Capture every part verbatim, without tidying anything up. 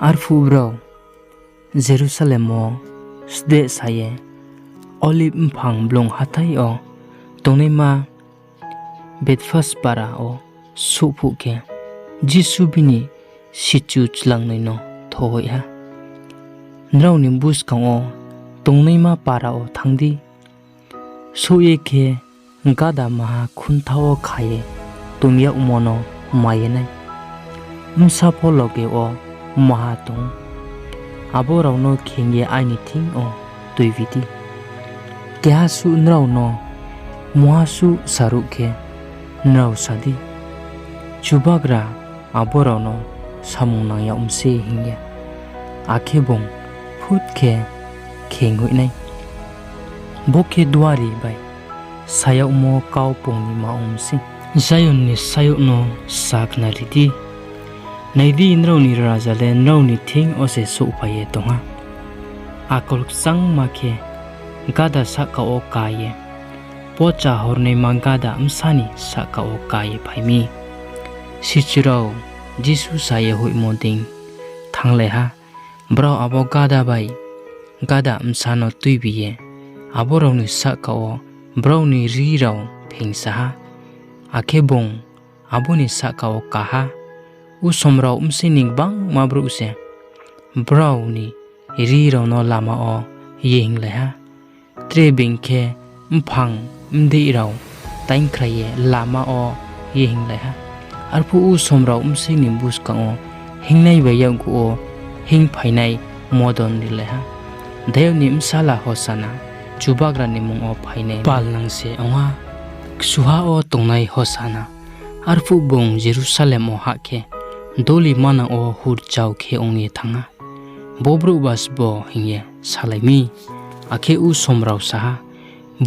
Arphuh brao Jerusalem wo sdesa ye Olib mphang blung hathái yo tongnaima Bethphage para wo souh phuh khe, Jisu bini sichu chlangnoi no thohoih ha, Nrao ni buskang wo tongnaima para wo thanng di. Souh ye khe gáda maha khuntha wo kha ye toing yagmo no mai ye nai, bsa pho loge wo maha tong ou. Abo rao no kheing ye aini thing yo tuibi di. Keha suh nrao no mungha suh saruh khe, nrao sa di, ‘Chubagra abo rao no samung nang yag mi sei,’ hing ye, akhe bung phut khe kheinghoih nai. Bo khe duari bai sa yagmo kau pung ni ma ong mi sei. Zion ni sayouh no sakhnari di, nai di, nrao ni raja le nrao ni thing yo se souhphai ye tong ha. Akol kchangma khe gáda sahka wo ka ye, pocha hornaima gáda bsa ni sahka wo ka ye phai mi. Sichu rao Jisu sa ye hoihmo dei thannglai ha. Brao abo gáda bai gáda bsa no tuibi ye abo rao ni sahka wo brao ni rri rao pheingsa ha, akhe bung abo ni sahka wo ka ha. Usom rao bsing ni gbangma brouh se brao ni rri rao no lama wo yehing lai ha, tre being khe mphang mdeih rao tainngkhrai ye lama wo yehing lai ha. Arphuh usom rao bsing ni buskang wo hingnai bai yakgu wo hinngphainai modon rilai ha, Dayud ni Bsala, Hosana! Chubagra ni mmung wo phainai pal nang se ong ha! Kchuha wo tongnai Hosana! Arphuh bung Jerusalem wo hah khe, doli manang wo hurchao khe ong ye thanng ha. Bo brouhba sbo, hing ye salai mi. Akhe usom rao sa ha,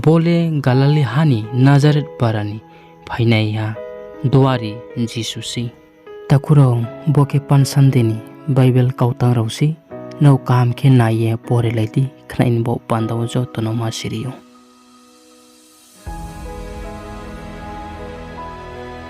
Bo le Galili ha ni Nazaret para ni phainaiha duari Jisu sei. Takhu rao, bo khe Palm Sunday ni Bible kautang rao sei. Nrao kaham khe nai ye porilai di, khnai ni baoh panda wo joto no ma siri ou.